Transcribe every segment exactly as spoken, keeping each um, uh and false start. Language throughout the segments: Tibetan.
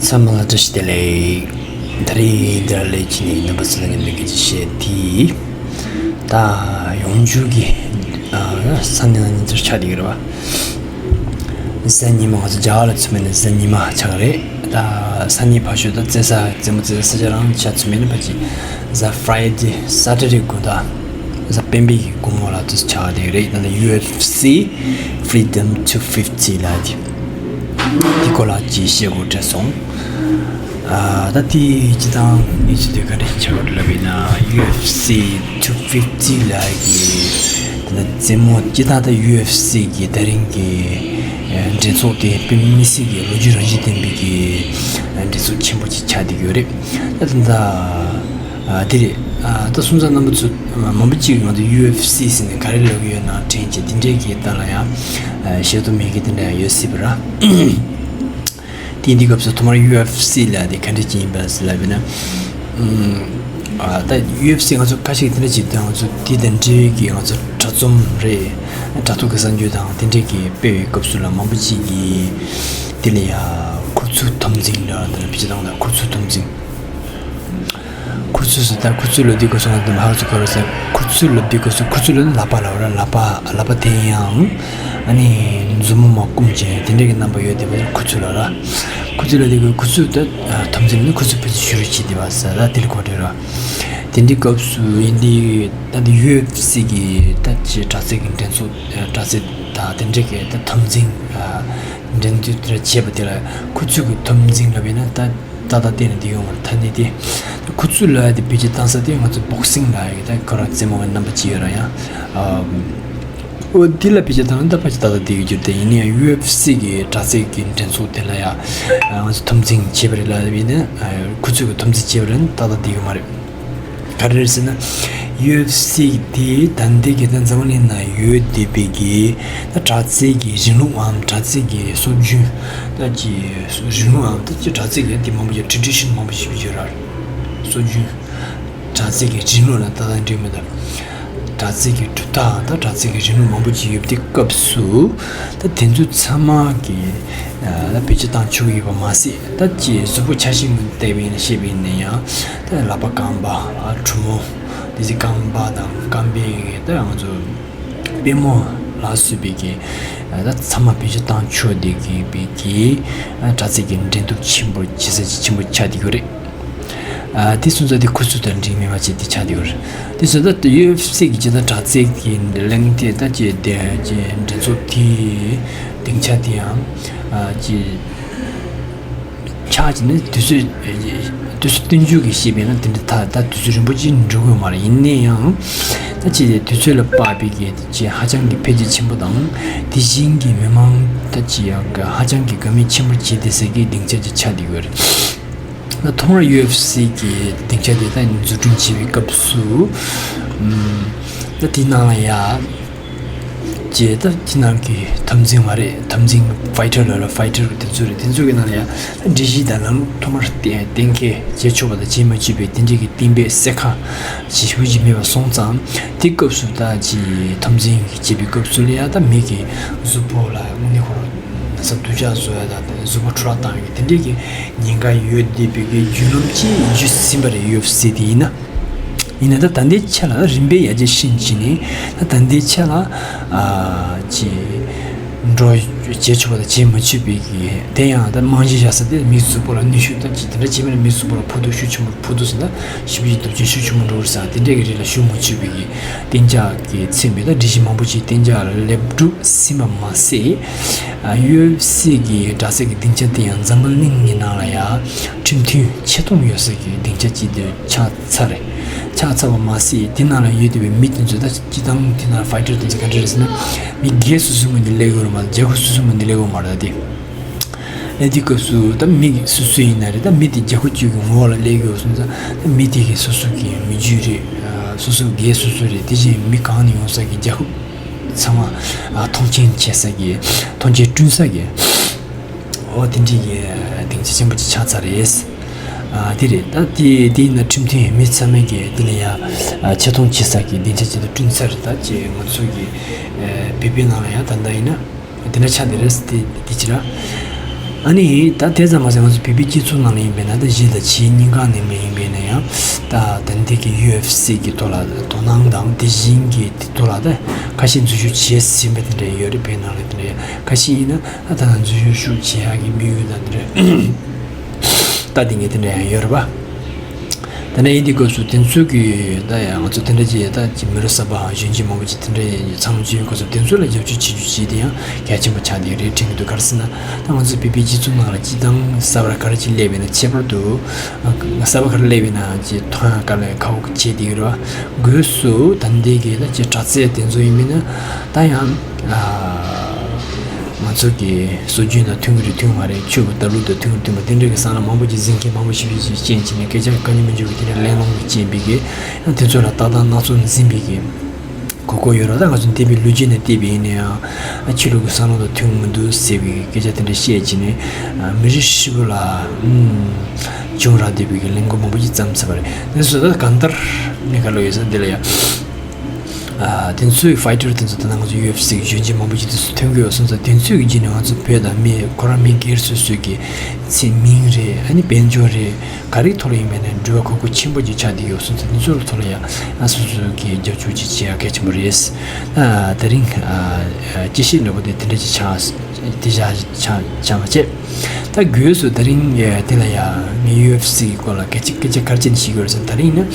ཚང་མ་ལ་བཀྲ་ཤིས་བདེ་ལེགས། ད་རེས་འདིར་ལས་ཀྱི་ནི་རྣམ་པ་ཚོ་ལ་ངས་འདི་ག་ཅིག་བཤད་དེ། ད་ཡོང་རྒྱུ་གི་ཨ་ས་གནས་ལ་ཉིན་ཚར་ཆགས་བསྡད་ཀྱི་རེད་བ། གཟའ་ཉི་མ། ང་ཚོ་རྒྱ་གར་ལ་ཚུད་མེད་ནས་གཟའ་ཉི་མ་ཆགས་རེད། ད་ས་གནས་ཕར་ཕྱོགས་ད་རྩེ་ས་རྩེད་མོ་རྩེ་ས་ས་ཆ་རང་ཆ་ཚུད་མེད་ནས་ཕར་ཅིག་གཟའ་Friday Saturday དགོང་དག་གཟའ་སྤེན་པའི་དགོང་མོ་ལ་དུས་ཆགས་བསྡད་ཀྱི་རེད། ད་ནི་ཡུ་ཨེཕ་སི་Freedom two fifty ལ་དེ། དེ་སྐོར་ལ་ཅིག་བཤད་དགོས་དྲན་སོང་། ཨ་ད་དེ་སྤྱི་བཏང་གནས་ཚུལ་དེ་ག་འདྲ་ཞིག་ཆགས་པ་རེད་ལབ་པ་ཡིན་ན། ཡུ་ཨེཕ་སི་two fifty ལབ་ཀྱི་ད་རྩེད་མོ་སྤྱི་བཏང་ད་ཡུ་ཨེཕ་སི་གི་ད་རིང་གི་ཨ་འགྲན་ཚོགས་དེ་དཔེ་མི་སྲིད་ཀྱི་ལོ་རྒྱུས་རང་བཞིན་ལྡན་པའི་གི་ཨ་འགྲན་ཚོགས་ཆེན་པོ་ཅིག་ཆགས་བསྡད་ཡོད་རེད། ད་ད་ད་ཨ་དེ་རེད། ཨ་ད་སོང་ཙང་རྣམ་པ་ཚོ་མང་པོ་ཅིག་ང་ཚོ་ཡུ་ཨེཕ་སི་ཟེར་ནས་ག་རེ་ལབ་ཀྱི་ཡོད་ན་དྲན་བྱས། དེ་འདྲས་ཀྱི་ཐད་ལ་ཡང་ཨ་ཤེས་རྟོགས་མེད་མཁན་དེ་འདྲ་ཡང་ཡོད་སྲིད་པ་ར། དེ་འདི་སྐབས་སུ་ཐོག་མར་ཡུ་ཨེཕ་སི་ལབ་དེ་ག་འདྲ་ཅིག་ཡིན་པ་ཟེར་ལབ་པ་ཡིན་ན། ཨ་ད་ཡུ་ཨེཕ་སི་ང་ཚོ་ཁ་ཤས་དེ་འདྲ་ཅིག་ད་ང་ཚོ་དེ་དང་འབྲེལ་ཡོད་ཀྱི་ང་ཚོ་དྲ་རྩོམ་རེད། དྲ་ཐོག་གི་གསར་འགྱུར་དང་དེ་འདྲས་ཀྱི་སྤེལ་བའི་སྐབས་སུ་ལ་མང་པོ་ཅིག་གིས་དེ་ལ་ཡ་ཁུ་ཚུར་འཐབ་འཛིང་ལ་དེ་ལ་བེད་སྤྱོད་བཏང་ད། ཁུ་ཚུར་འཐབ་འཛིང་། ཁུ་ཚུར་ཟེར་ད་ཁུ་ཚུར་ལབ་དུས་སྐབས་སུ་ང་ཚོ་ཧར་ཚུར་ག་རེ་ཟེར། ཁུ་ཚུར་ལབ་དུས་སྐབས་སུ་ཁུ་ཚུར་ལབ་ན་ལག་པ་ལབ་ར། ལག་པ་ལག་པ་དེ་ཡང་ཨ་ནི་མཛུབ་མོ་མ་བསྐུམ་བྱས་དེ་འདྲས་ཀྱི་རྣམ་པ་ཡོད་དེ་བས་ཁུ་ཚུར་ལབ་ར། ཁུ་ཚུར་ལབ་དུས་སྐབས་ཁུ་ཚུར་ད་འཐབ་འཛིང་ནི་ཁུ་ཚུར་ཕར་ཚུར་བྱུ་རུ་བྱེད་དེ་བ་ཟེར་ར། དེ་ལ་གོ་དྲན་ར། དེ་འདྲའི་སྐབས་སུ་ཡིན་དེ་ད་འདི་ཡུ་ཨེཕ་སི་གི་ད་ཅི་དྲག་རྩལ་གྱི་འགྲན་ཚོགས་དྲག་རྩལ་ད་དེ་འདྲས་ཀྱི་ད་འཐབ་འཛིང་འགྲན་བསྡུར་དེ་འདྲ་བྱས་པ་དེ་ལ་ཁུ་ཚུར་གྱི་འཐབ་འཛིང་ལབ་པ་ཡིན་ན་ད། ཏག་ཏག་བལྟས་ནས་འདི་ཡོང་བར་ཐ་སྙད་དེ། ཁུ་ཚུར་ལབ་ཡ་དེ་བེད་སྤྱོད་བཏང་ས་དེ་ང་ཚོ་བོག་སིང་ལབ་ཡ་གི་ད་ཁོ་རང་རྩེད་མོ་བའི་རྣམ་པ་ཅིག་ཡོད་ར་ཡང་། ཨ་འོ་འདི་ལ་བེད་སྤྱོད་བཏང་ན་ད་ཕལ་ཆེར་ཏག་ཏག་བསྡད་ཡོད་རྒྱུ་རེད། དེ་ཡིན་ན་ཡང་ཡུ་ཨེཕ་སི་གི་དྲག་རྩལ་གྱི་འགྲན་ཚོགས་དེ་ལ་ཡ་ང་ཚོ་འཐབ་འཛིང་བྱེད་པ་རེད་ལབ་ཡིན་ན། ཨ་ཁུ་ཚུར་གྱི་འཐབ་འཛིང་བྱེད་པ་རེད་ན་ཏག་ཏག་བསྡད་ཡོད་མ་རེད། ག་རེ་རེད་ཟེར་ན། ཡུ་ཨེཕ་སི་དེ་ད་ལྟའི་གི་ད་འཛམ་བུ་གླིང་ན་ཡོད་བསྡད་པའི་གི་ད་དྲག་རྩལ་གྱི་རིང་ལུགས་འམ་དྲག་རྩལ་གྱི་སྲོལ་རྒྱུན་ད་ཀྱི་རིང་ལུགས་འམ་ད་ཀྱི་དྲག་རྩལ་གྱི་དེ་མང་པོ་ཡོད། ཊྲེ་ཌི་ཤན་མང་པོ་ཞིག་ཡོད་ར། སྲོལ་རྒྱུན་དྲག་རྩལ་གྱི་རིང་ལུགས་ལ་ད་ད་འགྲིག་མི་འདུག་དྲག་རྩལ་གྱི་གྲུབ་མཐའ་ད་དྲག་རྩལ་གྱི་རིང་ལུགས་མང་པོ་ཅིག་ཡོད་པའི་སྐབས་སུ་ད་དེ་ཚོ་ཚང་མ་གི་ད་བེད་སྤྱོད་བཏང་ཆོག་གི་ཡོད་པ་མ་ཟད། ད་ཀྱི་གཟུགས་པོ་ཆ་ཤས་མི་བལྟས་པ་ཡིན་ན་བཤད་པ་ཡིན་ན་ཡང་ད་ལག་པ་རྐང་པ་གྲུ་མོ་དེ་ཚོ་རྐང་པ་དང་རྐང་པའི་ད་ང་ཚོ་པུས་མོ་ལ་སོགས་པའི་གི་ད་ཚང་མ་བེད་སྤྱོད་བཏང་ཆོག་བསྡད་ཀྱི་ཡོད་པའི་གི་དྲག་རྩལ་གྱི་འགྲན་བསྡུར་ཆེན་པོ་བྱེད་ས་ཆེན་པོ་ཆགས་བསྡད་ཡོད་རེད། ཨ་དེ་སོང་ཙང་དེ་ཁུ་ཚུར་དང་འགྲིག་མེད་པ་ཅིག་དེ་ཆགས་བསྡད་ཡོད་རེད། དེ་སོང་ཙང་ད་ཡུ་ཨེཕ་སི་གི་ཅི་ད་དྲག་རྩལ་གྱི་གླེང་སྟེགས་ད་ཅི་དེ་ཅི་འགྲན་ཚོགས་དེའི་སྡིངས་ཆ་དེ་ཡང་ཨ་ཅི་ཆགས་ཀྱི་ནི་དུས་ཚོད་དུས་ཚོད་སྟོན་རྒྱུ་གི་ཤེས་པས་ན་དེ་འདྲ་ད་ད་དུས་ཚོད་རིང་པོ་ཅིག་འགྲོ་དགོས་མ་རེད། ཡིན་ན་ཡང་ད་ཅི་དེ་དུས་ཚོད་ལ་དཔག་པའི་གི་ཅི་ཧ་ཅང་གི་འཕེལ་རྒྱས་ཆེན་པོ་དང་དེ་བཞིན་གྱི་མི་མང་ད་ཅི་ཡང་གི་ཧ་ཅང་གི་དགའ་མོས་ཆེན་པོ་བྱེད་བསྡད་སའི་གི་སྡིངས་ཆ་ཅིག་ཆགས་བསྡད་ཡོད་རེད། ཐོག་མར་ཡུ་ཨེཕ་སི་གི་སྡིངས་ཆ་དེ་དག་འཛུགས་སྐྲུན་བྱེད་པའི་སྐབས་སུ། ཨམ། ད་དེའི་ནང་ལ་ཡ། ཅེས་ད་དེ་ནང་གི་འཐབ་འཛིང་མ་རེད། འཐབ་འཛིང་ཕའི་ཊར་ལ་ལ་ཕའི་ཊར་དེ་ཚོ་རེད། དེ་ཚོ་གི་ནང་ལ་ཡ་སྒྲིག་གཞི་དང་ལམ་ལུགས་ཐོག་མར་གཏན་གཏན་འཁེལ་བྱེད་ཆོག་པ་དང་བྱེད་མ་ཆོག་པའི་དེ་འདྲའི་གི་གཏན་འབེབས་གསལ་ཁ་ཞེ་པོ་ཅིག་མེད་པ་སོང་ཙང་། དེ་སྐབས་སུ་ད་ཅི་འཐབ་འཛིང་བྱེད་པའི་སྐབས་སུ་ལ་ཡ་ད་མི་གི་གཟུགས་པོ་ལ་དངོས་གནས་ཁོ་རང་ན་ཚ་སྡུག་ཅག་བཟོ་ཡ་དང་གཟུགས་པོ་འཕྲོ་བརླག་བཏང་ཡ་གི་དེ་འདྲའི་གི་ཉེན་ཁ་ཡོད་བསྡད་པའི་གི་བརྒྱུད་ལམ་ཅིག་བརྒྱུད་ཟིན་པ་རེད། ཡུ་ཨེཕ་སི་དེ་ཡིན་ན། ཡིན་ན་ད་ད་ལྟའི་ཆ་ལ་རིམ་པས་ཡར་རྒྱས་ཕྱིན་ཕྱིན་ནས་ད་ད་ལྟའི་ཆ་ལ་ཨ་ཅི་འགྲོ་བྱེད་ཆོག་པ་དང་བྱེད་མ་ཆོག་པའི་གི་དེ་ཡང་ད་རྨང་གཞི་བཞག་ས་དེ་མི་གཟུགས་པོ་ལ་ནུས་ཤུགས་ད་ཅི་དེ་འདྲ་བྱེད་མིན་ན་མི་གཟུགས་པོ་ལ་ཕོག་ཐུག་ཤུགས་ཆེན་པོ་ཕོག་ཐུག་ཟེར་ན་ཞིབ་ཅིག་སྟོབས་ཆེན་ཤུགས་ཆེན་པོ་འགྲོ་རེད་ཟེར། དེ་འདྲའི་གི་རིགས་ལ་ཞུགས་མ་ཆོག་པའི་གི་གཏན་འཇགས་ཀྱི་མཚན་པའི་ད་སྒྲིག་གཞི་མང་པོ་ཅིག་གཏན་འཇགས་ལ་ལེབ་གྲུབ་ཟིན་པ་མ་ཟད། ཡུ་ཨེཕ་སི་གི་དྲག་རྩལ་གྱི་སྡིངས་ཆ་དེ་ཡང་འཛམ་བུ་གླིང་གི་ནང་ལ་ཡང་ཁྲིམས་མཐུན་ཆེ་མཐོང་ཡོད་ས་གི་སྡིངས་ཆ་ཅིག་ཏུ་ཆགས་ཚར་རེད། ཆགས་ཚར་བ་མ་ཟད་དེ་ནང་ལ་ཡོད་བསྡད་པའི་མི་དེ་ཚོ་ད་སྤྱི་བཏང་དེ་ནང་ཕའི་ཊར་དེ་ཚོ་ག་འདྲ་རེད་ཟེར་ན། མི་སྒེར་སོ་སོའི་ངོས་ནས་སླེབས་ཡོད་རེད་མ་གཏོགས་རྒྱལ་ཁབ་སོ་སོའི་ངོས་ནས་སླེབས་ཡོད་མ་རེད་ད་དེ། ཨེ་དེ་སྐབས་སུ་ད་མི་སོ་སོ་ཡིན་ན་རེད། ད་མི་དེ་རྒྱལ་ཁབ་གཅིག་གི་ངོ་བོ་ལ་སླེབས་ཡོད་སོང་ཙང་ད་མི་དེ་གི་སོ་སོ་གི་མི་རྒྱུད་རེད། ཨ་སོ་སོ་སྒེར་སོ་སོ་རེད། དེ་བཞིན་མི་གང་ནས་ཡོང་ས་གི་རྒྱལ་ཁབ་ཚང་མ་ཨ་མཐོང་ཆེན་བྱེད་ས་གི་མཐོང་ཆེན་བསྐྲུན་ས་གི་འོ་དེ་འདྲའི་གི་སྡིངས་ཆ་ཆེན་པོ་ཅིག་ཆགས་ཚར་རེད། ཨ་དེ་རེད། ད་དེ་དེ་ཡིན་ན་ཁྲིམས་མཐུན་མི་ཚང་མས་གི་དེ་ལ་ཡ་ཨ་ཆེ་མཐོང་བྱེད་ས་གི་སྡིངས་ཆ་ཅིག་ཏུ་བསྐྲུན་ཚར་རེད། ད་ཅེས་ང་ཚོ་གི་ཨ་བོད་པའི་ནང་ལ་ཡང་ད་ལྟ་ཡིན་ན། དེ་འདྲ་ཆགས་བསྡད་རེད་ཟེར་ཏེ་འདི་ཅི་ར། ཨ་ནི་ད་དེ་ཙམ་མ་ཟད་ང་ཚོ་བོད་པའི་སྤྱི་ཚོགས་ནང་ལ་ཡིན་པས་ན། ད་གཞས་དང་གཞས་རྙིང་ཁག་ནང་ལ་ཡིན་པས་ན་ཡང་། ད་ད་འདི་གི་ཡུ་ཨེཕ་སི་གི་ཐོག་ལ་དོ་སྣང་དང་དེ་བཞིན་གྱི་དེ་ཐོག་ལ་ད་ཁ་ཤས་འཛུལ་ཞུགས་བྱས་ཟིན་པ་དེ་འདྲ་ཡོད་རེད། བོད་ནང་ལ་དེ་འདྲ་ཡང་ཁ་ཤས་ཡིན་ན། ད་ད་འཛུལ་ཞུགས་བྱེད་ཡག་གི་དམིགས་ཡུལ་དང་དེ་འདྲ་ད་དེ་ངས་དེ་འདྲ་ཡང་ཡོད་རེད་པ། ད་ནས་ཡིན་དུས་སྐབས་སུ་དེ་ཚོ་གི་ད་ཡང་ང་ཚོ་དེ་འདྲ་ཅིག་ད་ཅིག་མི་རབས་གསར་པའམ་གཞོན་སྐྱེས་མང་པོ་ཅིག་དེ་འདྲ་ཡིན་ཚང་མ་བྱེད་སྐབས་སུ་དེ་ཚོ་ལ་རྒྱབ་སྐྱོར་བྱེད་རྒྱུ་བྱེད་དེ་ཡང་གལ་ཆེན་པོ་ཆགས་བསྡད་ཡོད་རེད་དྲན་གྱི་འདུག་ག་རེ་ཟེར་ན། ད་ང་ཚོ་བོད་པའི་སྤྱི་ཚོགས་ནང་ལ་སྤྱིར་བཏང་གསར་པ་ག་རེ་ཅིག་སླེབས་ཡིན་ན། ཁྱད་པར་དུ་གསར་པ་ག་རེ་སླེབས་ཡིན་ན་ཅིག་མཐོང་ཡག་དཀའ་ལས་ཁག་པོ་བྱེད་བསྡད་ཡོད་རེད་པ། སྒོས་སུ་ད་འདི་གི་ད་ཅིག་དྲག་རྩལ་དེ་ཚོ་ཡིན་མིན་ན་ད་ཡང་། ང་ཚོ་གི་སྲོལ་རྒྱུན་དང་མཐུན་གྱི་རེད་མཐུན་མ་རེད། ཆོས་ཀྱི་ལྟ་ལུགས་དང་མཐུན་གྱི་མཐུན་མ་རེད། དེ་འདྲ་གི་བསམ་བློ་མང་པོ་ཅིག་འཛིན་མཁན་མང་པོ་ཞིག་ཡོད་ཅེས་བྱས་ནས་སྐད་ཆ་གང་ཉིད་མི་འཇུག་གི་དེ་འདྲ་གླེང་སློང་གི་རྐྱེན་པས་ཀྱི་ཡང་དེ་ཚོ་ལ་ལྟ་སྟངས་སྣ་ཚོགས་འཛིན་པའི་གི་གོ་སྐབས་ཡོད་རེད། ད་ང་ཚོ་འདས་པའི་ལོ་རྒྱུས་ནས་བལྟས་པ་ཡིན་ན་ཡང་ཕྱི་ལོགས་ཀྱི་བསམ་བློ་དང་མཐུན་གྱི་མི་འདུག་ཟེར་བའི་སྐད་ཆ་དེ་འདྲ་བཤད་བྱས་ནས་མི་རིགས་ཧྲིལ་པོ་ལ་ཨུམ་བྱུང་རག་བསྡད་པའི་གི་གླེང་སྐོར་མང་པོ་ཅིག་བརྩམས་ཚར་བ་རེད། དེ་ཚོ་ད་གང་ལྟར་ནས་ག་ལོ་ཡོད་ས་འདི་ལ་ཡང་། ཨ། དེ་ཚོའི་ཕའི་ཊར་དེ་ཚོ་ད་ལྟ་ང་ཚོ་ཡུ་ཨེཕ་སི་གི་གཞོན་སྐྱེས་མང་པོ་ཞིག་དེ་ཚོ་ཐོན་གྱི་ཡོད་སོང་ཙང་། དེ་ཚོའི་གི་རྗེས་ནས་ང་ཚོ་བོད་དང་མི་ཁོ་རང་མི་སྒེར་སོ་སོའི་གི་ཚེ་མིང་རེད། ཨ་ནི་དཔལ་འབྱོར་རེད། ག་རེའི་ཐོག་ལ་ཡིན་པ་ཡིན་ན་འགྲུལ་བ་གོ་སྐབས་ཆེན་པོ་ཅིག་ཆགས་བསྡད་ཡོད་སོང་ཙང་། དེ་ཚོའི་ཐོག་ལ་ཡང་ཨ་སོ་སོ་གི་རྒྱབ་སྐྱོར་ཅིག་བྱེད་ཡ་གལ་ཆེན་པོ་རེད། ཨ། དེ་རིང་ཨ་ཨ་དཔྱད་ཞིབ་ལོ་པོ་དེ་དེ་འདྲ་ཅིག་ཆགས། དེ་བཞག་ཆགས་ཆགས་མ་བྱས། ད་སྒོས་སུ་དེ་རིང་དེ་ལ་ཡང་ངས་ཡུ་ཨེཕ་སི་གི་སྐོར་ལ་སྐད་ཆ་སྐད་ཆ་ག་རེ་བྱས་ནས་ཞུ་གི་ཡོད་རེད་ཟེར་ན། དེ་རིང་ནི།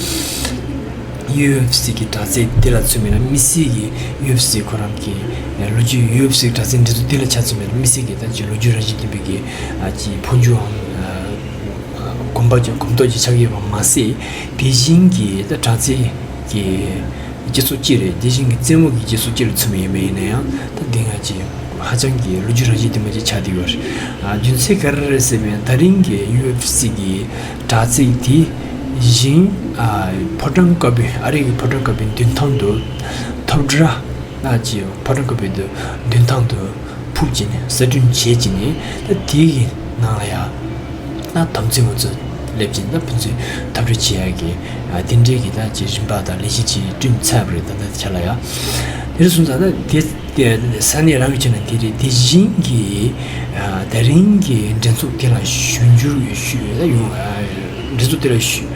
ཡུ་ཨེཕ་སི་གི་དྲག་རྩལ་དེ་ལ་མཚོན་པ་ཡིན་ན། དམིགས་བསལ་གྱི་ཡུ་ཨེཕ་སི་ཁོ་རང་གི་ལོ་རྒྱུས། ཡུ་ཨེཕ་སི་དྲག་རྩལ་འགྲན་ཚོགས་དེ་ལ་ཆ་མཚོན་པ་ཡིན་ན། དམིགས་བསལ་གྱི་ད་ཅིག་ལོ་རྒྱུས་རང་བཞིན་ལྡན་པའི་གི་ཨ་ཅིག་འཕོ་འགྱུར་འམ་གོམ་པ་ཅིག་གོམ་སྟབས་ཅིག་ཆགས་ཡོད་པ་མ་ཟད། དེ་བཞིན་གྱི་ད་དྲག་རྩལ་གྱི་སྤྱི་ཚོགས་གཅིག་རེད། དེ་བཞིན་གྱི་རྩེད་མོ་གི་སྤྱི་ཚོགས་གཅིག་ལ་མཚོན་པ་ཡིན་པ་ཡིན་ན་ཡང་། ད་འདི་ང་ཅིག་ཧ་ཅང་གི་ལོ་རྒྱུས་རང་བཞིན་ལྡན་པ་ཅིག་ཆགས་བསྡད་ཡོད་རེད། ཨ། རྒྱུ་མཚན་ག་རེ་རེད་ཟེར་བ་ཡིན་ན། ད་རིང་གི་ཡུ་ཨེཕ་སི་གི་དྲག་རྩལ་དེ་བཞིན། ཨ། ཕོ་བྲང་དཀར་པོའི། ཨ་རི་གི་ཕོ་བྲང་དཀར་པོའི་མདུན་ཐང་དུ་འཐབ་གྲ། ཨ་ཅེ། ཕོ་བྲང་དཀར་པོའི་མདུན་མདུན་ཐང་དུ་ཕུབ་བྱས་ནས་གསར་སྐྲུན་བྱས་བྱས་ནས། ད་དེ་གི་ནང་ལ་ཡང་ད་དམ་ཚིག་ང་ཚོ་སླེབས་བྱས་ནས། ད་ཕན་ཚུན་འཐབ་གྲ་བྱེད་ཡ་གི་ཨ་དེ་འདྲའི་གི་ད་ཅིག་རིམ་པ་དང་ལས་གཞི་ཅིག་བསྐྲུན་ཚར་བ་རེད། ད་ལྟ་ཆ་ལ་ཡང་། དེ་རེད་སོང་ཙང་། ད་དེ་དེ་ས་གནས་རང་གི་ཆ་ནས་དེ་རེད། དེ་བཞིན་གྱི་ཨ་ད་རིང་གི་འགྲན་ཚོགས་དེ་ལ་ཞུ་འཇུག་ཞུ་ད་ཡོང་། ཨ་འགྲན་ཚོགས་དེ་ལ་ཞུ།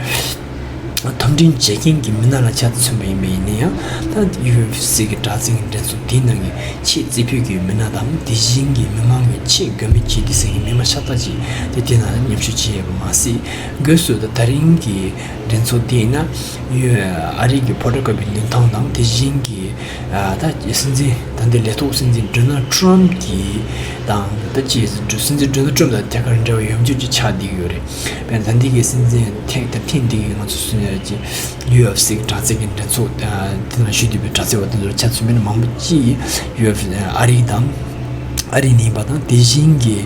འཐབ་འབྲིང་བྱེད་མཁན་གྱི་མི་སྣ་ལ་ཆ་མཚོན་པ་ཡིན་པ་ཡིན་ན་ཡང་། ད་ཡུ་ཨེཕ་སི་གི་དྲག་རྩལ་གྱི་འགྲན་ཚོགས་དེའི་ནང་གི་ཆེས་རྩེ་ཕུད་ཀྱི་མི་སྣ་དང་། དེ་བཞིན་གྱི་མི་མང་གི་ཆེས་དགའ་མོས་བྱེད་བསྡད་ས་གི་མི་མང་ཤ་སྟག་ཅིག་དེ་དེ་ནང་མཉམ་ཞུགས་བྱས་ཡོད་པ་མ་ཟད། སྒོས་སུ་ད་ད་རིང་གི་འགྲན་ཚོགས་དེ་ཡིན་ན། ཡུ་ཨ་རི་གི་ཕོ་བྲང་དཀར་པོའི་མདུན་ཐང་དང་། དེ་བཞིན་གྱི་ཨ་ད་སྲིད་འཛིན། ད་ལྟའི་ལས་ཐོག་སྲིད་འཛིན་ཌོ་ནལ་ཊམ་གྱི་དང་། ད་ཅི་སྲིད་འཛིན་ཌོ་ནལ་ཊམ་དང་ཐད་ཀར་འབྲེལ་བ་ཡོད་རྒྱུ་ཅིག་ཆགས་བསྡད་ཀྱི་ཡོད་རེད། དཔེར་ན་ད་འདི་གི་སྲིད་འཛིན་ཐེངས་ད་ཐེངས་འདི་གི་ང་ཚོ་སྲིད་འཛིན་ཡུ་ཨེཕ་སི་གི་དྲག་རྩལ་གྱི་འགྲན་ཚོགས། ཨ་དེ་ནང་ཞུགས་བསྡད་པའི་དྲག་རྩལ་བ་དེ་ཚོར་ཆ་མཚོན་པ་ཡིན་ན། མང་པོ་ཅིག་ཡུ་ཨེཕ་ཨ་རི་དང་། ཨ་རི་ནས་ཡིན་པ་དང་། དེ་བཞིན་གྱི་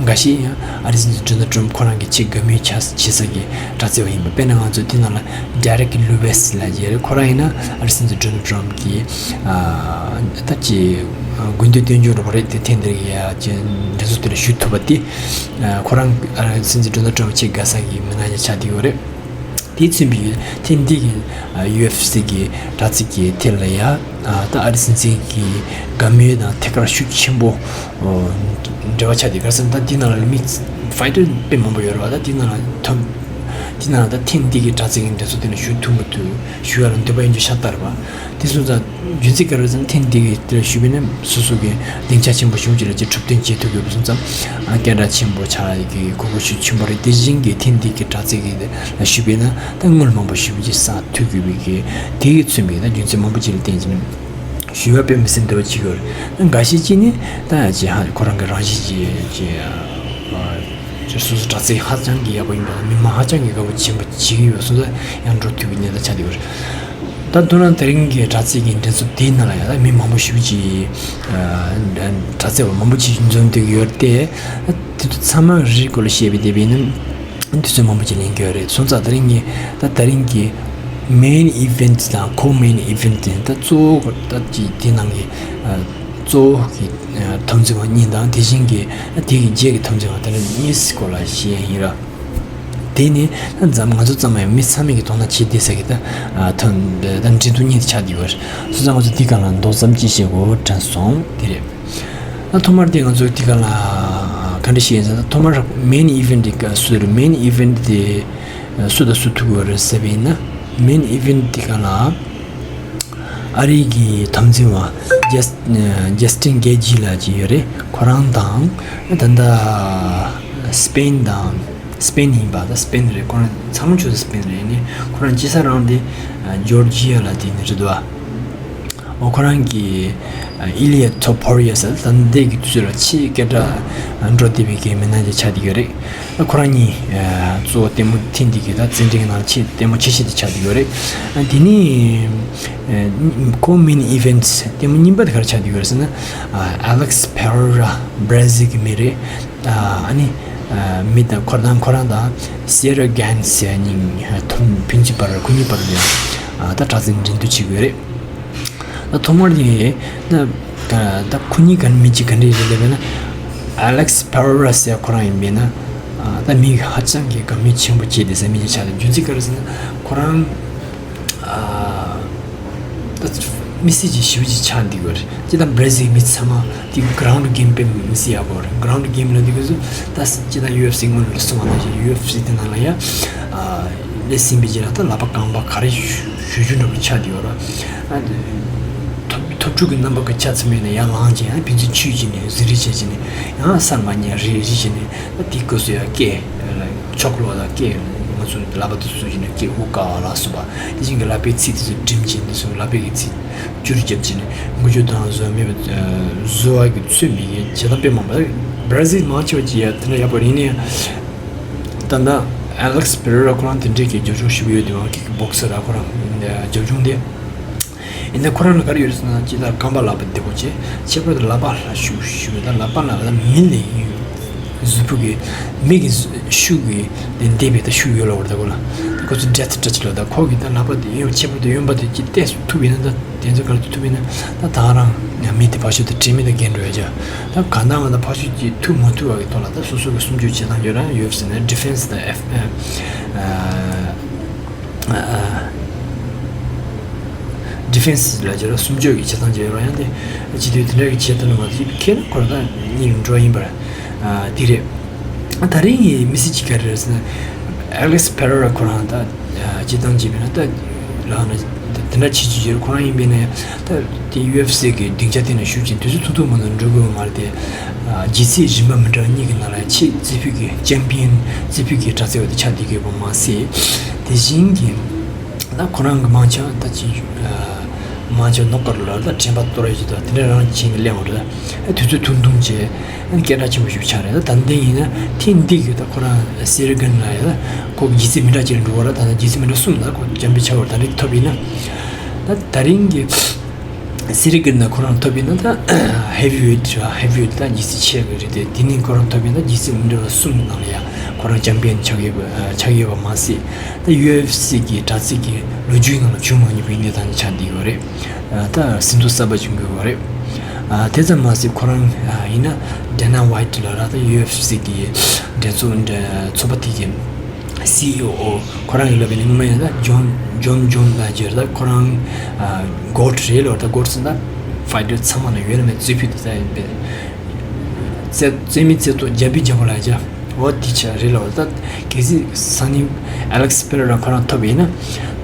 འགའ་ཤས་ཡང་ཨ་རིའི་སྲིད་འཛིན་ཌོ་ནལ་ཊམ་ཁོ་རང་གི་ཆེས་དགའ་མོས་བྱ་བྱེད་ས་གི་དྲག་རྩལ་བ་ཡིན་པ། དཔེར་ན་ང་ཚོ་དེ་ནང་ལ་ཌེ་རེག་ལུ་ཝེ་སི་ལབ་ཡ་རེད། ཁོ་རང་ཡིན་ན་ཨ་རིའི་སྲིད་འཛིན་ཌོ་ནལ་ཊམ་གྱི་ཨ་ད་ཅི་དགུན་དུས་སྟོན་རྒྱུ་རེད་པ་རེད། དེ་ཐེངས་འདིར་ཡ་ཅི་འགྲན་ཚོགས་དེ་ལ་ཞུགས་ཐུབ་པ་དེ། ཨ་ཁོ་རང་ཨ་རིའི་སྲིད་འཛིན་ཌོ་ནལ་ཊམ་ཆེས་དགའ་ས་གི་མི་སྣ་ཡང་ཆགས་བསྡད་ཡོད་རེད། དེས་མཚོན་པའི་ཐེངས་འདི་གི་ཨ་ཡུ་ཨེཕ་སི་གི་དྲག་རྩལ་གྱི་ཐད་ལ་ཡ། ཨ་ད་ཨ་རིའི་སྲིད་འཛིན་གྱི་དགའ་མོས་དང་ཐད་ཀར་ཤུགས་ཆེན་པོ་འབྲེལ་བ་ཆགས་ཏེ། ག་རེ་ཟེར་ན། ད་འདི་ནང་ལ་མི་ཕའི་ཊར་དཔེ་མང་པོ་ཡོད་རེད་པ། ད་འདི་ནང་ལ་ཐོན། འདི་ནང་ལ་ད་ཐེངས་འདི་གི་དྲག་རྩལ་གྱི་འགྲན་ཚོགས་དེ་ནང་ཞུགས་ཐུབ་མ་ཐུབ། ཞུགས་ཡ་ལ་འདོད་པ་ཡོད་རྒྱུ་ཤ་སྟག་རེད་པ། དེ་སོང་ཙང་རྒྱུ་མཚན་ག་རེ་རེད་ཟེར་ན། ཐེངས་འདི་གི་དེ་ལ་ཞུགས་པ་ཡིན་ན་སོ་སོ་གི་སྡིངས་ཆ་ཆེན་པོ་གཞུང་གཅིག་ལ་ཅིག་གྲུབ་དོན་བྱེད་ཐུབ་ཀྱི་ཡོད་པ་སོང་ཙང་། ཨ་སྐད་གྲགས་ཆེན་པོ་ཆགས་ཡ་གི་གོ་སྐབས་ཤུགས་ཆེན་པོ་རེད། དེ་བཞིན་གྱི་ཐེངས་འདི་གི་དྲག་རྩལ་གྱི་ལ་ཞུགས་པ་ཡིན་ན་ད་དངུལ་མང་པོ་ཞེ་པོ་ཅིག་བསགས་ཐུབ་ཀྱི་ཡོད་པའི་གི་དེ་གིས་མཚོན་པའི་ད་རྒྱུ་མཚན་མང་པོ་ཅིག་ལ་བརྟེན་བྱས་ནས། ཞུ་བ་དཔེ་མི་སྲིད་འདོད་པ་བྱེད་ཀྱི་ཡོད་རེད། འགའ་ཤས་ཅིག་ནི་ད་ཅི་ཧ་ཁོ་རང་གི་རང་བཞིན་གྱི་ཅི་ཨ་ཅི་སོ་སོ་དྲག་རྩལ་ཧ་ཅང་གི་ཡག་པོ་ཡིན་པ་དང་། མི་མང་ཧ་ཅང་གི་དགའ་པོ་བྱེད་པ་བྱེད་ཀྱི་ཡོད་སོང་ཙང་ཡང་འགྲོ་ཐུབ་པའི་གནས་སྟངས་ཆགས་བསྡད་ཡོད་རེད། ད་དོ་རང་དེ་རིང་གི་དྲག་རྩལ་གྱི་འགྲན་ཚོགས་དེའི་ནང་ལ་ཡང་ད་མི་མང་པོ་ཞེ་པོ་ཅིག་ཨ་དྲག་རྩལ་བ་མང་པོ་ཅིག་འཛོམས་བསྡད་ཀྱི་ཡོད་རེད་དེ། དེ་ཚོ་ཚང་མ་རིགས་སྐོར་ལ་བཤད་པའི་དེ་བས་ནི། དུས་ཚོད་མང་པོ་ཅིག་ལེན་གྱི་ཡོད་རེད། སོང་ཙང་དེ་རིང་ངས་ད་དེ་རིང་གི་མེན་ཨི་ཝེན་ཊི་དང་ཁོ་མེན་ཨི་ཝེན་ཊི་དེ། ད་གཙོ་བོ་ད་ཅིག་དེ་ནང་གི་ཨ་གཙོ་བོ་གི་ཨ་འཐབ་འཛིང་བ་གཉིས་དང་། དེ་བཞིན་གྱི་ཨ་དེ་གི་རྗེས་ཀྱི་འཐབ་འཛིང་བ་དེ་འདྲ་གཉིས་སྐོར་ལ་བཤད་ཡ་ཡིན་ར། དེ་ནི་ད་འཛམ་ང་ཚོ་ཚང་མ་ཡང་མི་ཚང་མས་ཀྱིས་དོ་སྣང་བྱེད་བསྡད་ས་གི་ད་ཨ་འཐབ་ད་འགྲན་བསྡུར་གཉིས་དེ་ཆགས་བསྡད་ཡོད་རེད། སོང་ཙང་ང་ཚོ་འདི་ག་ལ་མདོ་ཙམ་ཅིག་བཤད་དགོས་དྲན་སོང་། དེ་རེད། ཨ་ཐོག་མར་དེ་ང་ཚོ་འདི་ག་ལ་ག་ ག་འདྲ་ཞིག་ཡིན་ཟེར་ན། ཐོག་མར་main event དེ་ག་སུ་རེད། main event དེ་སུ་དང་སུ་ཐུག་གི་ཡོད་རེད་ཟེར་བ་ཡིན་ན། main event དེ་ག་ལ་ཨ་རི་གི་འཐབ་འཛིང་བ་ཇས་ཇས་ཏིན་གེ་ཇི་ལགས་ཅིག་ཡོད་རེད། ཁོ་རང་དང་ད་ལྟ་སི་པེན་དང་། སི་པེན་ཡིན་པ། ད་སི་པེན་རེད། ཁོ་རང་ཚང་མ་ཆོས་ས་སི་པེན་རེད། ནི་ཁོ་རང་སྐྱེས་ས་རང་དེ་ཇོར་ཇི་ཡ་ལ་དེ་ནི་རེད་འདུག་ཨ། འོ་ཁོ་རང་གི་Ilya Topuria ཟེར་ད་ལྟའི་གི་དུས་ཚོད་ལ་ཆེས་སྐད་གྲགས་འགྲོ་བསྡད་པའི་གི་མི་སྣ་དེ་ཆགས་བསྡད་ཡོད་རེད། ཁོ་རང་གཉིས་གཙོ་བོ་ལྟད་མོ་ཐེངས་འདི་གི་ད་རྩེད་འགྲན་གྱི་ནང་ཆེས་ལྟད་མོ་ཆེ་ཤོས་དེ་ཆགས་བསྡད་ཡོད་རེད། དེ་ནས་ཁོ་main event ལྟད་མོ་གཉིས་པ་དེ་ག་རེ་ཆགས་བསྡད་ཡོད་རེད་ཟེར་ན། Alex Pereira བྷ་ར་ཟིལ་གི་མི་རེད། ཨ་ནི་མི་དང་ཁོ་དང་ཁོ་རང་དང་Ciara Gane ཟེར་གཉིས་ཐོག་ཕན་ཚུན་བར་ཁོ་གཉིས་བར་ལ་ད་དྲག་རྩལ་འགྲན་བསྡུར་བྱེད་དགོས་རེད། ད་ཐོག་མར་ནི་ད་ད་ཁོ་གཉིས་ག་མི་གཅིག་ག་འདྲ་རེད་ལབ་ན། Alex Pereira ཟེར་ཁོ་རང་ཡིན་པས་ན། ད་མི་ཧ་ཅང་གི་དགའ་མོས་ཆེན་པོ་བྱས་ཏེ་ཟེར་མི་གཅིག་ཆགས་ཏེ། རྒྱུ་མཚན་ག་རེ་ཟེར་ན་ཁོ་རང་ཨ་ད་མི་སེར་གྱི་ཞེ་པོ་ཅིག་ཆགས་འདུག་གོ། སྤྱིར་བཏང་བྷ་ར་ཟིལ་མི་ཚང་མ་དེ་ground game དཔེ་མི་སྲིད་ཡག་པོ་རེད། ground game ལབ་དུས་སྐབས་སུ་ད་སྤྱིར་བཏང་ཡུ་ཨེཕ་སི་སྔོན་ལ་གསུངས་པ་ནང་བཞིན་ཡུ་ཨེཕ་སི་དེ་ནང་ལ་ཡ་ཨ་སླེབས་ཟིན་པའི་རྗེས་ལ་ད་ལག་པ་རྐང་པ་ག་རེ་གཞུ་གཞུ་རྒྱུ་འདྲ་པོ་ཆགས་འདུག་གོ། ཨ་ཐོབ་ཐོབ་ཕྲུག་གི་རྣམ་པ་གི་ཆ་ཚང་མས་ནས་ཡར་ལངས་བྱས། ཡང་ཕན་ཚུན་འཆུས་བྱས་ནས་གཟིགས་རེས་བྱས་བྱས་ནས། ཡང་སར་མ་ཉལ་རེས་རེས་བྱས་ནས། ད་དེའི་སྐབས་སུ་ཡང་སྐད་ལ་ཕྱོགས་ལོག་དང་སྐད་ང་ཚོ་ལག་པ་དེ་ཚོ་བྱས་ནས་སྐད་ཨུ་ཀ་ལ་སོགས་པ། དེ་བཞིན་གྱི་ལག་པའི་ཚིགས་དེ་ཚོ་སྒྲིམ་བྱས། དེ་ཚོ་ལག་པའི་གི་ཚིགས་བསྒྱུར་བརྒྱབ་བྱས་ནས་འགུལ་སྐྱོད་བཏང་། བཟོ་མེད་པ་བཟོ་བ་གི་ཚོད་མེད་ཀྱི་བྱེད་སྟངས་དཔེ་མང་པོ། བྷ་ར་ཟིལ་མང་ཆེ་བ་ཅིག་ཡ་དེ་འདྲ་ཡག་པོ་རེད། ཡིན་ནའི་ད་ལྟ་Alex Pereira ཁོ་རང་དེ་འདྲའི་གི་རྒྱབ་ལྗོངས་ཞེ་པོ་ཡོད་དེ། ང་ཁིག་བོག་སར་ར་ཁོ་རང་རྒྱབ་ལྗོངས་དེ། ཡིན་ན་ཁོ་རང་ལ་ག་རེ་ཡོད་ཟེར་ན། ཅི་ལྟར་རྐང་པ་ལག་པ་བདེ་པོ་བྱས། ཁྱད་པར་དུ་ལག་པ་ལ་ཤུགས་ཤུགས་ཡོད། ད་ལག་པ་ལ་ད་མི་ལ་གཟུགས་པོ་གི་མི་གི་ཤུགས་ཀྱི་ལྡན་པའི་ད་ཤུགས་ཡོད་ལ་བར་ད་གོ་ལ། ཁོ་ཚོ་འདྲེ་ཐག་འདྲ་ཅིག་ལ། ད་ཁོ་གི་ད་ལག་པ་དེ་གཡོན་ཁྱད་པར་དུ་གཡོན་པ་དེ་ཅི་ཏོག་ཙམ་ཐུབ་ཡིན་ན། ད་དེ་ཚོ་ག་ལ་ཐུབ་ཡིན་ན། ད་ད་རང་ང་མི་དེ་ཕར་ཕྱོགས་དེ་དྲན་མེད་དུ་འགན་འགྲོ་ཡ་ཅག་ད་ག་ན་མ་ད་ཕར་ཕྱོགས་ཀྱི་ཐུབ་མ་ཐུབ་བ་གི་ཐོག་ལ་ད་སོ་སོ་གི་སྲུང་སྐྱོབ་བྱེད་སྟངས་ཡོད་ར། ཡོད་ཟེར་ན་ཌི་ཕེན་སི་དང་ཨེཕ་ཨ། ཌི་ཕེན་སི་ལ་བརྗོད་ལ་སྲུང་སྐྱོབ་ཀྱི་བྱེད་སྟངས་ཅིག་ཡོད་ར། ཡང་དེ་བྱེད་དུས་དེ་འདྲ་གི་བྱེད་ཐུབ་ན་མ་གཏོགས་ཁྱེད་ཁོ་རང་ད་གཉིས་འགྲོ་ཡིན་པར། ཨ། དེ་རེད། ད་རིང་གི་མི་སེར་གྱི་ག་རེ་རེད་ཟེར་ན། Alex Pereira ཁོ་རང་ད་བྱེད་སྟངས་བྱས་པས་ན་ད་ལག་ན་དེ་འདྲ་བྱེད་ཀྱི་ཡོད་རེད། ཁོ་རང་ཡིན་པས་ན་ད་དེ་ཡུ་ཨེཕ་སི་གི་སྡིངས་ཆ་སྟེང་ན་ཞུགས་ཀྱིན་དུས་ཚོད་ཐུང་ཐུང་མ་གཏོགས་འགྲོ་དགོས་པ་མ་རེད་དེ། ཨ། ལྗིད་ཚད་རིམ་པ་མི་འདྲ་བ་གཉིས་ཀྱི་ནང་ལ་ཆེས་རྩེ་ཕུད་ཀྱི་ཅེམ་པི་ཡན་རྩེ་ཕུད་ཀྱི་དྲག་རྩལ་བ་དེ་ཆགས་བསྡད་ཡོད་པ་མ་ཟད། དེ་བཞིན་གྱི་ད་ཁོ་རང་གི་མང་ཆེ་བ་ད་ཅི་མང་ཆེ་བ་ནོ་ཀར་ལ་ད་དྲན་པ་གཏོར་ཡ་ཞིག་དང་དེ་འདྲ་རང་བྱས་ནས་གླེང་བ་རེད། དུས་ཚོད་ཐུང་ཐུང་བྱས། སྐད་གྲགས་ཆེན་པོ་ཞིག་ཆགས་རེད། ད་ད་ལྟ་ཡིན་ན་ཐེངས་འདི་གི་ད་ཁོ་རང་སེ་རི་གན་ལ་ཡ་ད་ཁོ་ལྗིད་ཚད་མི་འདྲ་ཅིག་འགྲོ་བ་ར། ད་ལྟ་ལྗིད་ཚད་མི་འདྲ་གསུམ་ད་ཁོ་ཅེམ་པི་ཡན་ཆགས་པ་ད་རེས་ཐོབ་ཡིན་ན། ད་ད་རིང་གི་སེ་རི་གན་ན་ཁོ་རང་ཐོབ་ཡིན་ན་ད་ཧེ་བི་ཝེ་ཊི་ར། ཧེ་བི་ཝེ་ཊི་ད་ལྗིད་ཚད་ཆེ་གི་རེད་དེ། དེ་ནས་ཁོ་རང་ཐོབ་ཡིན་ན་ལྗིད་ཚད་མི་འདྲ་བ་གསུམ་ནང་ལ་ཡ་ཁོ་རང་ཅེམ་པི་ཡན་ཆགས་ཡོད་པ་ཆགས་ཡོད་པ་མ་ཟད། ད་ཡུ་ཨེཕ་སི་གི་དྲ་ཚིགས་ཀྱི་ལོ་རྒྱུས་ནང་ལ་བྱུང་མ་མྱོང་པའི་གནས་སྟངས་ཆགས་བསྡད་ཡོད་རེད། ད་ཟིན་ཐོ་གསར་པ་བྱུང་གི་ཡོད་རེད། ཨ། དེ་ཙམ་མ་ཟད་ཁོ་རང་ཨ་ཡིན་ན་ཌེ་ན་ཝེ་ཊི་ལ་ར། ད་ཡུ་ཨེཕ་སི་གི་འགྲན་ཚོགས་འདྲ་ཚོགས་པ་དེ་གི་སི་ཨི་ཨོ། ཁོ་རང་གི་ལབ་པའི་ནི་སྔོན་མ་ཡིན་ན་ཇོན་ཇོན་ཇོན་ལ་ཇེར། ད་ཁོ་རང་ཨ་གོ་ཊི་རེད་ལོ། ད་གོ་ཊི་ཟེར་ན་ཕའི་ཊར་ཚང་མ་ན་ཡོད་ན་མེད་རྩེ་ཕུད་དེ་ད་ཡིན་པས། རྩེ་རྩེ་མི་རྩེ་ཏོ་རྒྱབ་བི་རྒྱབ་པོ་ལ་ཇ། འོ་དེ་ཆ་རེད་ལོ། ད་གལ་སྲིད་སང་ཉིན་ཨ་ལེག་སི་པེ་རེ་ར་ཁོ་རང་ཐོབ་ཡིན་ན།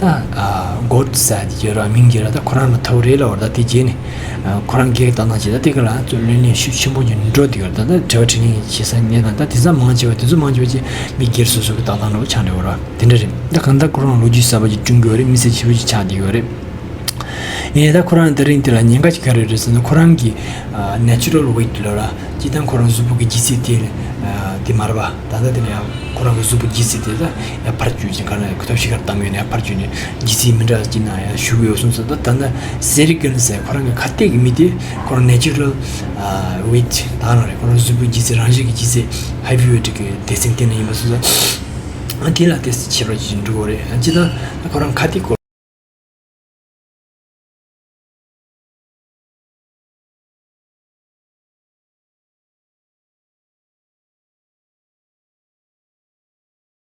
ད་ཨ་གོ་ཊི་ཟེར་དེ་ཡོད་ར། མིང་གི་ར། ད་ཁོ་རང་ལ་ཐོབ་རེད་ལ། འོ་ད་དེ་རྗེས་ནས་ཨ་ཁོ་རང་སྒེར་གྱི་ལྟ་སྟངས་བྱས། ད་དེ་ག་ལ་ཚོ་ལོན་ལན་ཤུགས་ཆེན་པོ་ཅིག་འགྲོ་དེ་ཡོད་ར། ད་ད་དྲི་བ་དྲིས་ལན་བྱེད་ས་གནས་སྟངས། ད་དེ་ཚོ་མང་ཆེ་བ་དེ་ཚོ་མང་ཆེ་བ་ཅིག་མི་སྒེར་སོ་སོ་གི་ལྟ་སྟངས་འདྲ་བོ་ཆགས་འགྲོ་གི་ར། དེ་འདྲ་རེད། ད་གང་ལྟར་ཁོ་རང་ལོ་རྒྱུས་གསར་པ་ཅིག་བསྐྲུན་དགོས་རེད། མི་ཚེ་ཆེ་བོ་ཅིག་ཆགས་བསྡད་ཡོད་རེད། ཡིན་ནའི་ད་ཁོ་རང་དེ་རིང་དེ་ལ་ཉེན་ཁ་ཅིག་ག་རེ་རེད་ཟེར་ན། ཁོ་རང་གི་ཨ་ནེ་ཅུ་རལ་ཝེ་ཊི་ལ་ར། སྤྱིར་བཏང་ཁོ་རང་གཟུགས་པོ་གི་ལྗིད་ཚད་དེ་ཨ་དེ་མ་རེད་པ། ད་ལྟ་དེ་ལ་ཡང་ཁོ་རང་གི་གཟུགས་པོ་ལྗིད་ཚད་དེ་ད་ཡང་ཕར་བསྐྱུར་ཅིང་ག་ན་ཐབས་ཤེས་ག་རེ་བཏང་ཡོད་ནའི་ཕར་བསྐྱུར་ནས་ལྗིད་ཚད་མི་འདྲ་ཅིག་ན་ཡང་ཞུ་གི་ཡོད་གསུངས་སོང་། ད་ད་ལྟ་སེ་རི་ཀན་ཟེར་ཁོ་རང་གི་ཁ་གཏད་ཀྱི་མི་དེ་ཁོ་རང་ནེ་ཅུ་རལ་ཨ་ཝེ་ཊི་ད་རང་རེད། ཁོ་རང་གཟུགས་པོའི་ལྗིད་ཚད་རང་བཞིན་གྱི་ལྗིད་ཚད་ཧའི་པར་ཝེ་ཊི་གི་སྡེ་ཚན་དེ་ནས་ཡིན་པ་སོང་ཙང་། ཨ་དེ་ལ་ཏོག་ཙམ་ཁྱད་པར་ཅིག་འགྲོ་གི་རེད། ཨ་སྤྱིར་བཏང་ཁོ་རང་ཁ་གཏད་སྐོར།